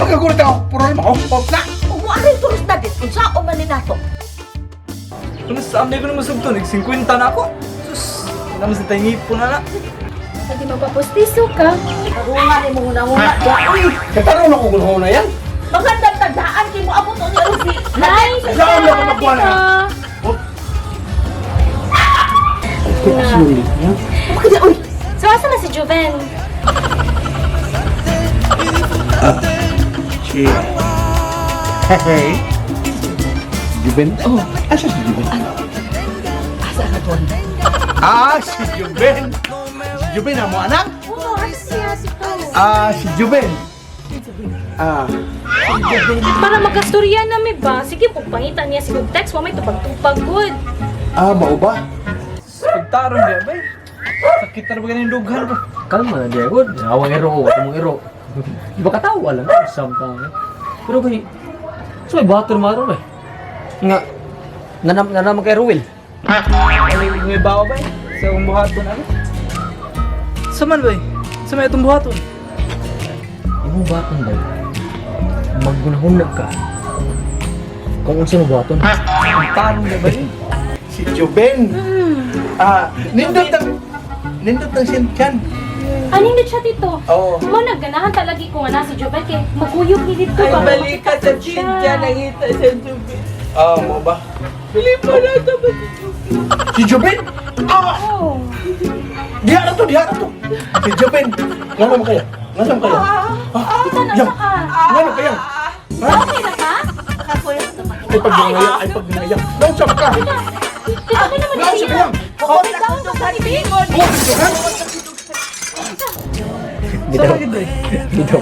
Pagkagulat ako, puro naman ako, na! Umuaray tulos na din. Unsa o man ni nato? Ano sa amay ko naman sugto, nag 50 na ako. Sus, naman sa tayo ngipon na na. Pwede mapapustiso ka. Karunga ni mo una-una. Uy, Katarong ako kung na yan. magandang tagdaan kay mo abot ni Rufi. Hi, Saan ako magkuha na? Uy, so asa na si Joven? Si... Hey. Juben? Oh, asa si Juben? Asa ka tuan? Ah, si Juben. Si Juben amo anak? Oo, asa siya si to? Ah, si Juben. Ah, Para magkastorya na mi ba? Sige, pagpangita niya si text, wa may tupag-tupag good. Ah, mao ba? Pagtarong di ba? Sakit na ba ganin dughan ba? Kalma na Diego. Awang ero ko, mong ero. Di ba katawa lang? Samtang. Pero kay so may buhaton maron eh. Nga nga nga naman kay Ruel. Ay, may bawa ba eh? Sa akong buhaton ano? Sa man ba eh? Sa may itong buhaton? Imong buhaton ba? Maggunahunag ka. Kung unsa mo buhaton. Pagtarong di ba eh? Si Juben. Ah, nindot ang sintiyan. Aning na siya dito? Oo. Mo nagganahan talagi ko nga na si Joven kay maguyog ni dito Ay, ba? balik ka sa Cynthia, nangita sa Jubi. Ah, mao ba? Bili pa na ito ba si Jubi? Si Juben? Ah! Oh. Diha na to, diha na to. Si Juben. Ngano man kaya? Ngano man kaya? Ah, Kita na yang. sa ka. Ngano kaya? Ha? Okay na ka? Ay pagnangaya, ay pagnangaya. Naunsa ka? Tito, okay naman Naunsa siya. kaya? Okay na ako sa Pilimon. Oh, Juben? Bitaw. Bitaw.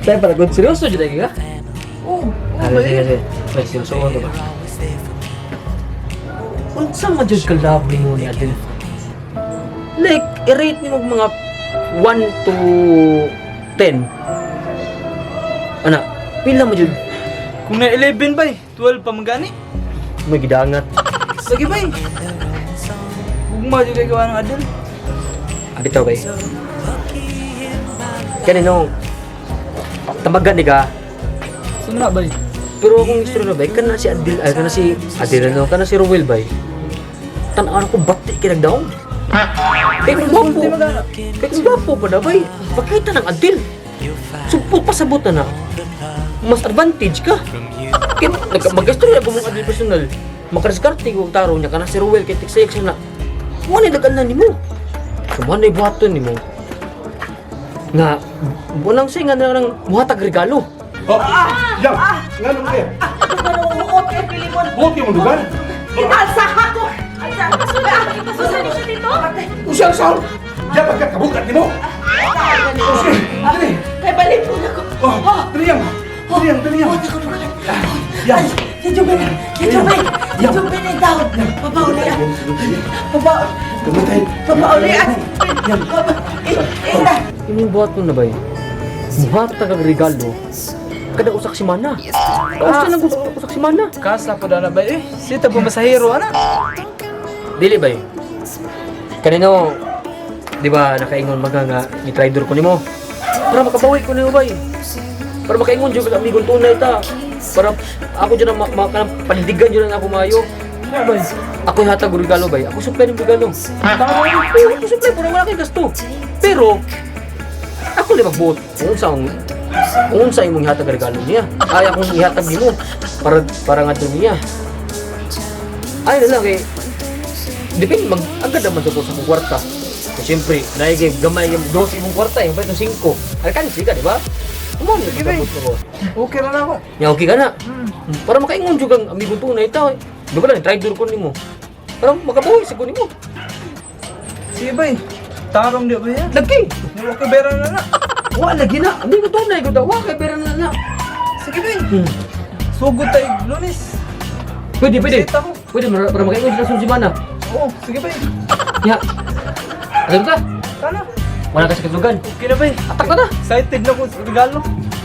Tayo para good seryoso jud ka? Oo, oo Sige, ba sige, eh? sige. May seryoso ko ba? Unsa man jud ka love nimo ni Adel? Like, i-rate nimo og mga 1 to 10. Ana, pila mo jud? Kung na 11 ba eh? 12 pa man gani? May gidangat. Sige ba eh? Ugma dyan kay gawa ng Adel. Bitaw kay. Kani no. Tamagan ni ka. Sa man na ba eh? Pero akong istorya na bay, kana si Adil, ay kana si Adil ano, kana si Ruel bay. Tan-aw ko bati kinagdaong. Kay kung gwapo, kay kung gwapo pa na bay, pakita ng Adil. Supot pasabot na na. Mas advantage ka. Kay nag magastorya ko mong Adil personal. Makadiskarte ko taro niya kana si Ruel kay tiksayag siya na. Wala dagan na nimo. Kuman na ibuhaton nimo. Nga, walang siya nga na nang muhatag regalo. Oh, yang. Ngano man kaya? Ako kay Pilimon. Buot yung dugan. Italsa ako. Ipasusan ni siya dito? Usang sahol. Diyan pagkakabukat nimo. Oh, sige, dali. Kay balik po na ko. Oh, dali yang. Dali yang, dali yang. Yang. Si Jubi, si Jubi, si Jubi na down. Papaulian. Papaul, Kamatay. papaulian. Papa, eh, eh, na. Imong buhat mo na ba eh? Buhat ka kag regalo. Kada usak si mana. Usa lang usak si mana. Kasa po na ba eh? Sita po masahero ana. Dili ba eh? Kanino, di ba nakaingon maga nga ni traidor ko nimo? Para makabawi ko nimo bay. Para makaingon jud ka amigon tunay ta. Para ako jud ang ma, ma, kanang panindigan jud na ako maayo. Ano ba eh? Ako yung hatag og regalo bay. Ako supply ng regalo. Tama yun. Ako supply pero wala kay gasto. Pero ako na magbuot. Kung unsa imong ihatag regalo niya. Ay akong ihatag nimo para para nga niya. Ay na lang kay depende mag agad naman ko sa akong kwarta. Kasi siyempre, naay kay gamay yung dos imong kwarta, yung pwede 5. Alkansi ka, di ba? Mo Sige, bay. ko. Okay na na ako. Ya okay ka na. Para makaingon jud kang amigong tunay ta. Di ba lang traidor ko nimo. Para makabuhi sa ko nimo. Sige ba eh? Tarong di ba yan? Lagi. Okay, bera na na. Wa lagi na. Amigo tunay ko daw. Wa kay pera na na. Sige ba eh? Sugod tayo Lunes. Pwede, pwede. Bisita ko. Pwede para, para makaingon sila sa semana. Oo, sige ba eh? Ya. Alam ka? Tara. Wala ka sa katlugan. Okay na ba eh? Atak na na. Excited na ko sa regalo.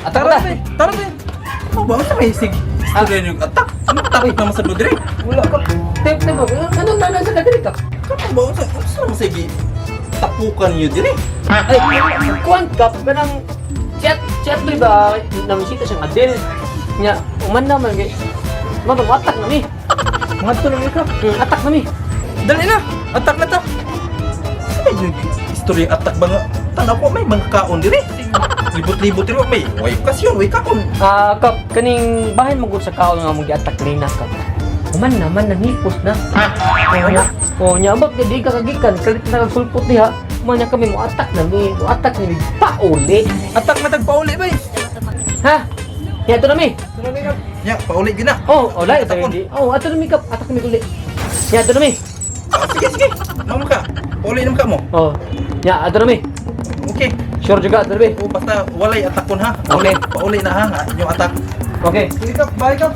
Atak Tara na. ba eh? Tara ba eh? Ano ba? Ano may sig? Istorya yung atak? Ano takot naman sa dudre? Wala ka. Tep, tep. Ano na na sa kadiri ka? Ano ba? Ano sa naman sige? Tapukan niyo dire? Ay, kuan ka kanang si Si Atoy ba, namisita siyang Adel. Nya, uman naman kay. Mabang atak na mi. Mga to na mi kap. Atak na mi. Dali na. Atak na ta. Ay, yung istorya atak ba nga? Tanaw ko may mga kaon diri. Libot-libot diri may way okasyon, way kaon. Ah, kap, kaning bahin mo gud sa kaon nga mong giatak nina kap. Uman naman nangipos na. Oh, nya abot kay di ka kagikan, kalit na kag sulpot diha. Uman nya kami mo atak na mi, mo atak ni mi pauli. Atak na tagpauli bay. Ha? Nya ato na mi. Ato na mi kap. Nya, pauli gyud na. Oh, oh, layo tayo Atakon. di. Oh, ato na mi kap, atak mi uli. Nya ato na mi. Ah, sige, sige. Naman ka. Pauli naman ka mo. Oh. Nya ato na mi. Okay. Sure juga ato na mi. O, basta walay atakon ha. Okay. Pauli na ha, yung atak. Okay. Sige kap, bye kap.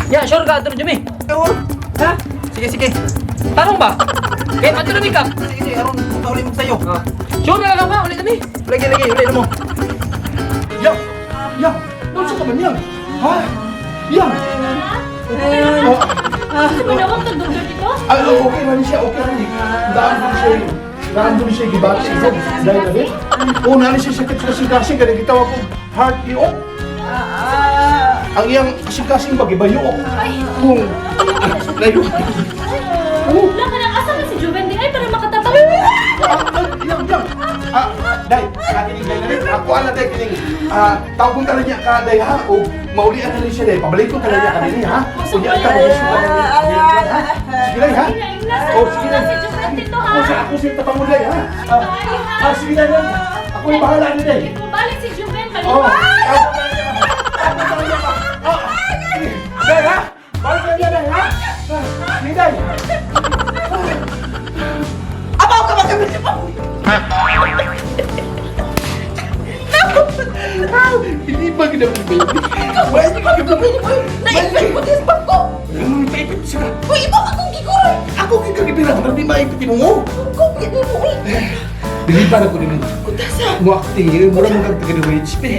Nya sure ka ato na mi. Oo. Ha? Sige, sige. Tarong ba? Okay, ato na mi kap. Sige, sige. Aron, pauli mo sa'yo. Ah. Sure na lang ha, uli na mi. Lagi, lagi. Uli na mo. Yang! Yang! Naunsa ka man yang? Ha? Yang! Oh, Sa manawag kag doktor dito? ah, okay na ni siya, okay na ni. Daan ko siya. Daan ko siya gibati. Dahil na rin. Oh, nani siya sakit sa kasing-kasing. Kaya gitawag ko heart iok. Ang iyang kasing-kasing ba, gibayok. Kung layo. Oh, Wala ka nang asa man si Juven di ay para makatabang. ah, yang, yang. Ah, day, kining day na rin. Ako ala day kining. Ah, tawgon ka na niya ka day ha. O maulian na rin siya day. Pabalik ko ka na niya kanini ha. O niya ka mo siya. Sige day ha. Oh, sige na. na. Si Juven dito ha. Ako sa ako siya tapangon day ha. Ah, Ay, ha. ah, sige day. ha. Ako yung bahala ni day. If mabalik si Juven, Oh. balik. Day ha. Balik na niya day ha. Ah, Sige day. Abaw ka magamit si Pao. Hindi ba ginagawa baby? Wala niyo ginagawa. Naipit mo din bangko. Paipit siya. Uy, iba akong giguroy. Ako gigagibira, pero di maipit mo. Kung yan mo, uy. Dili pa na ko nila. Kutasa. Mo acting, mura mo kang taga wage pe.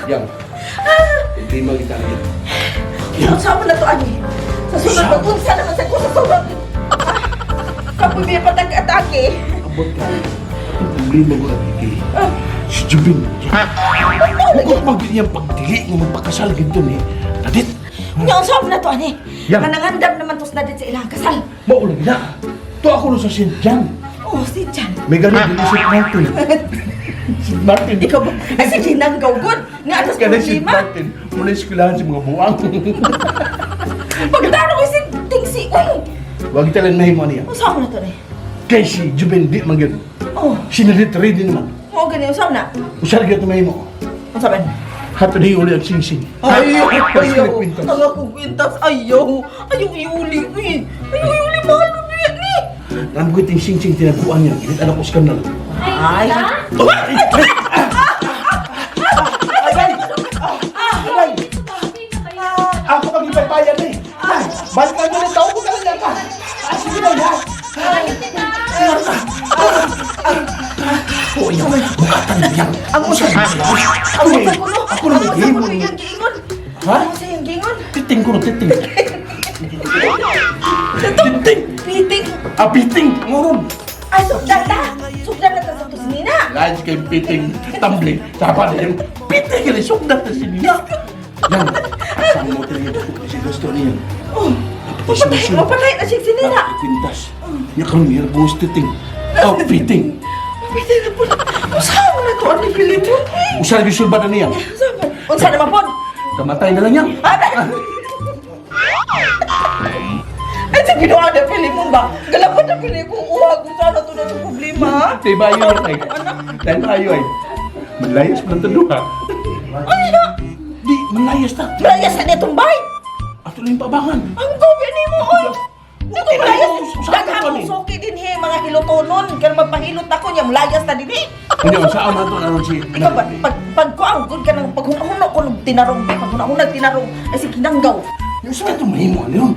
Yang. Hindi mo kita niya. Unsa man na to ani? Sa sunod mag-unsa naman sa ko sa sunod. Kapoy may patag-atake. Abot ka. Ang problema ko na kay si Jubin. Huwag pag niyang pagdili nga magpakasal gito ni. Tadit, Nya unsa man na to ani? Yang. Nga nangandam naman tos na dit sa ilang kasal. maulag na. To ako no sa St. John. Oh, si Jan. May ganun din si St. Martin. St. Martin. Ikaw ba? Ay, si Ginang gawgod. Nga atas Kada St. problema. Martin, mula eskwelahan sa mga buang. Pagdaro ko si Tingsi. Uy, Huwag talan mahimo niya. unsa man na to ni? Kay si Jubin di man gyud. Oh, Sinalit ready naman. mo gani unsa man na? Usar gyud mahimo. Unsa man? Hato di uli ang singsing. Ay, Ay, ayaw. Ang akong kwintas, ayaw. Ayaw iuli, uy. Ayaw iuli, mahal mo niya ni. Alam ko iting singsing tinaguan niya. Ginit anak ko sa kanal. Ay, Ay. ha? Agay! Agay! Ako pag-ipaypayan eh. Ay, balikan mo na tao ko talaga ka. Ah, sige na, ha? Oh, iya. Bukatan niya. Ang usap. Ang usap ko no. Ako na Ang usap ko may no, iyang giingon. Ha? Ang usap iyang giingon. Titing ko no, titing. Titing! Piting. Ah, piting! Nguron! Ay, sugdan na. Sugdan na ta sa tusnina. Lahat kay piting tumbling. Sapa na yung piting ka rin. Sugdan na si Nina. Yan. Saan mo talaga si gusto niya? Oh, mapatay, mapatay na siya si Nina. Kwintas. Niya kang nira buhos titing. Oh, piting. Piting na po. Usaha mo na to, ano pili mo? Usar yung sulba na niya. Unsa man? Unsa naman po? Kamatay na lang yan. Ay, sa ginawa na pili mo ba? Galapot na pili ko. Uha, kung sana to na itong problema. Tay bayo ay. Tay bayo ay. Malayas man ang duha. Ay, na. Di, malayas ta. Malayas na nitong bay. Ato na yung pabangan. Ang gawin ni mo, oy! Dito malayas. Saan ka Daghang pa ni? kong suki din he, mga hilotonon. Kaya magpahilot ako niya, malayas na din eh. Hindi, saan man ito naroon si... Ikaw ba, pag, pag ko ang good ka nang paghuna-huna ko nung tinarong, paghuna-huna tinarong, ay si Kinanggaw. Yung sa ito mahimo, ano yun?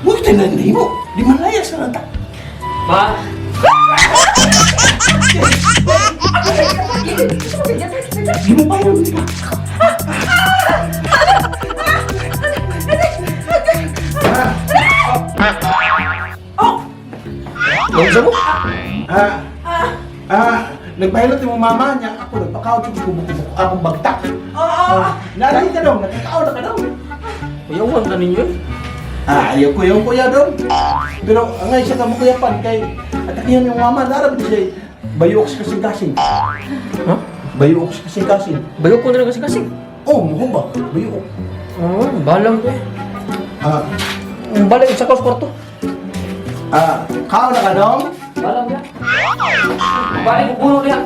Huwag tayo na nahimo. Di malayas na lang ta. Ma, Di mo pa yun, di ba? Oh! Ano sa mo? Ah, ah, nagpahilot yung mama niya. Ako, Pagkaon sa kubo-kubo akong bagtak. Oo. Nanay ka dong, nakakaon na ka dong. Kuyawan ka ninyo eh. Ah, ayaw ko yung kuya dong. Pero angay siya ka mo kuyapan kay atakihan yung mama narab di siya bayok sa kasing-kasing. Ha? Bayok sa kasing-kasing. Bayo ko na lang kasi. Oh, muhong ba? Bayok. Oo, balang ko eh. Ah, Balik sa kos kwarto. ah, kaon na ka dong? Balang ya. Balik ko puno niya.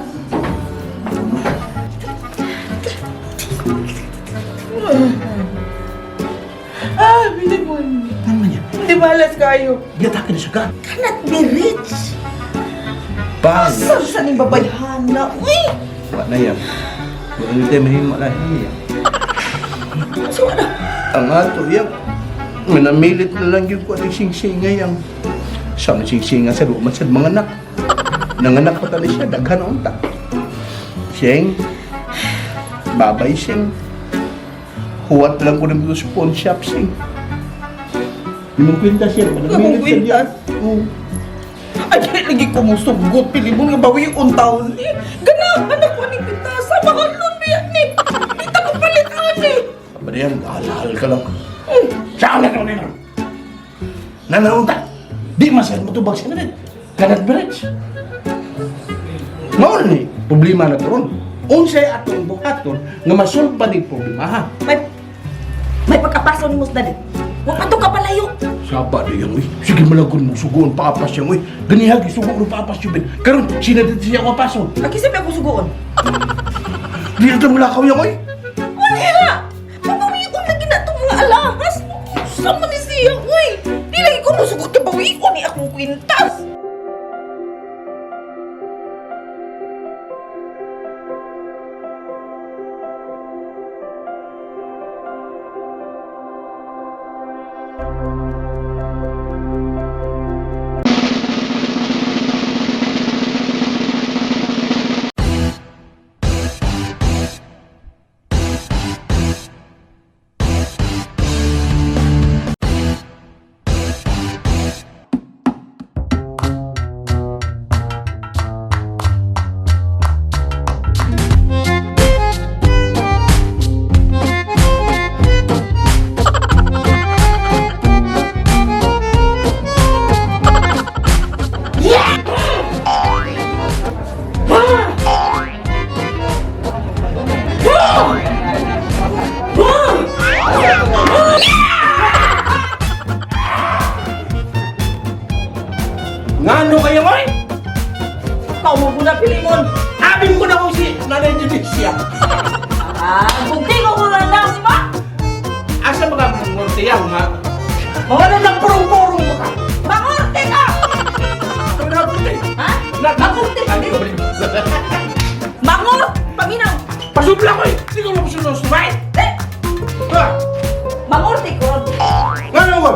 Ah, Pilimon. Ano man yan? Hindi malas kayo. Giatake na siya ka. Cannot be rich. Bang! Saan sa ning babayhana? Uy! Wa na yan. Wa na tayo mahimo na yan. So ano? Ang ato yan. Manamilit na lang yung kuwan singsinga yang. Sa ang singsinga sa lumat sa mga anak. Nanganak pa tali siya, daghan na unta. Sing, babay sing. Huwat lang ko ng sa pawn shop sing. Limang kwintas siya, manamilit Limang siya. kwintas? Oo. Ay, lagi ko mo sugot, Pilimon, nga bawi yung taon ni. Ganahan ako ni Pitasa, mahalon biya ni. Kita ko palit ani. Aba na yan, halal ka lang. Saan na ka na Nanaunta! Di masaya mo tubag siya na rin. Kanat bridge. Mauna ni, problema na to ron. Unsay atong buhaton nga masulba ni problema ha. May pagkapaso ni Musdad. Huwag pa to ka palayo. Saba na yan, uy. Sige malagon mo, sugoon paapas yan, uy. Ganihag, sugoon paapas yun. Karon, sinadit siya ako apaso. Akisip ako sugoon. Di na ito mulakaw yan, uy. Wala! Pabawion lagi na itong mga alahas. Sama ni siya, uy! Di lagi ko musugot ka bawion ni akong kwintas. Ngano kayo, uy? Kau mo na Pilimon. Abin ko na kung si Nanay Judicia. Ah, bukti ko kung na di ba? Asa mga ngurtiyang, ha? Mawala ng purong-purong mo ka. Mangurte ka! Ano na ako, eh? Ha? Mangurte ka! Mangur! Paminaw! Pasubla ko eh! Hindi ko lang sunod sumay! Eh! Ha? Mangurte ko! Ngano ko?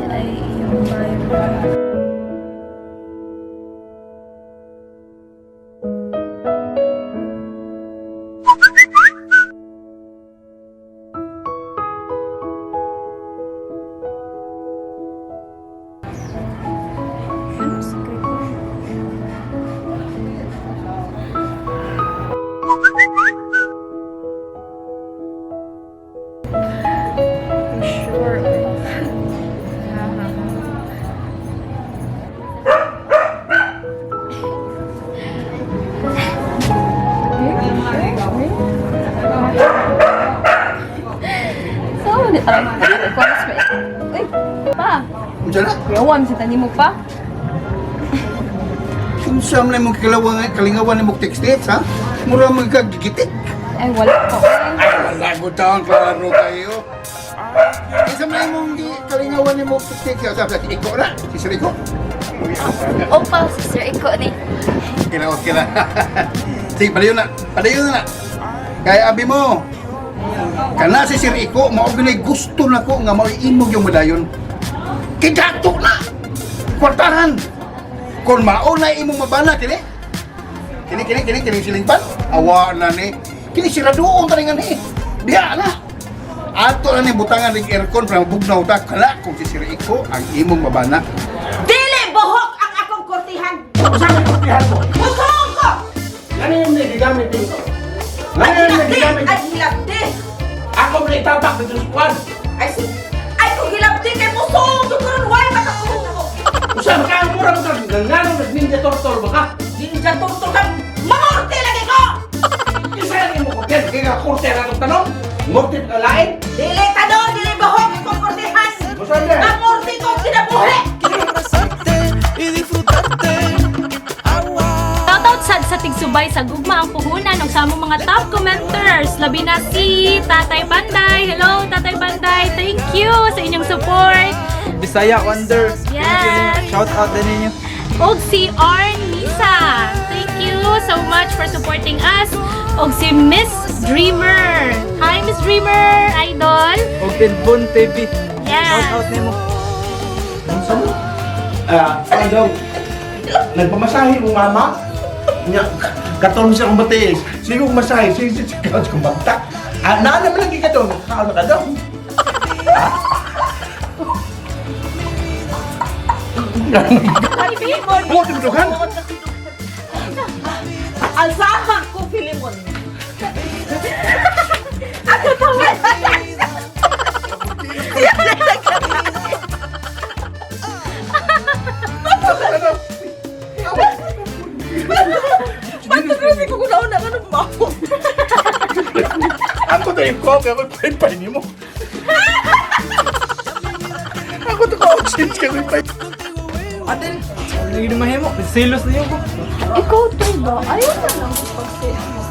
Ay, yung Bible. Ano si Gregory? I'm sure. So, di parang Uy, pa. Unsa na? Yawan sa tani mo pa. Unsa man imong kalingawan kalingawan imong text text ha? Mura man kag gigitik. Ay, wala ko. Ay wala ko taon klaro kayo. Unsa man imong kalingawan imong text text sa sa iko na si Sir Iko. Opa, sister, ikaw ni. Okay na, okay na. Sige, padayon na. Padayon na. Kaya abi mo. Kana si Sir Iko, mao ginay gusto nako nga mao imog yung madayon. Kay dato na. Kwartahan. Kung mao na imong mabana kini. Kini kini kini kini silingpan. Awa na ni. Kini siraduon taningan ni. Diha na. Ato na ni butangan ng aircon para mabugnaw ta kala kung si Sir Iko ang imong mabana. Dili buhok ang akong kortihan. Usa man kurtihan mo. Musuong ko. Ano yung nagigamit dito? Ay, Ano yung hilabdi! nagigamit? Ay, hilabdi! Ako man itapak dito sa kwan. Ay, si... Ay, kung hilabdi kay musuong ko karon way makasuong ko. Usa man ka mura mo ka nganong nag Ninja Turtle ba ka? Ninja Turtle ka, mamorte lagi ko! Isa lang mo kurtihan kay ka kurtihan atong tanong. Ngurti ka lain. Dili tanon, dili buhok akong kortihan. Usa man. Ang morte ko kinabuhi! Shoutout sad sa tigsubay sa gugma ang puhunan ug sa among mga top commenters. Labi na si Tatay Panday. Hello, Tatay Panday. Thank you sa inyong support. Bisaya Wonder. Yes. Shout out din ninyo. Og si Arnisa. Thank you so much for supporting us. Og si Miss Dreamer. Hi, Miss Dreamer, idol. Og Tinbon TV. Yes. Shout out nimo. Unsa mo? Ah, ano daw? Nagpamasahe mo mama. Nya katon siya kong batiis. Sige kong masahe, sige sige sige kong bagtak. Ah, naa naman lagi katon, kaon na ka daw. Ay, Filimon! Buot mo dugan. Alsahan ko, Filimon! Ako tawa! Ba't kasi ko kunauna ka ng mao? Ako to yung ko, kaya ko pay nimo. Ako to ko change kay pay. Adel, lagi na mahimo. Silos na yun ko. Ikaw to ba? Ayaw na lang pagsilos.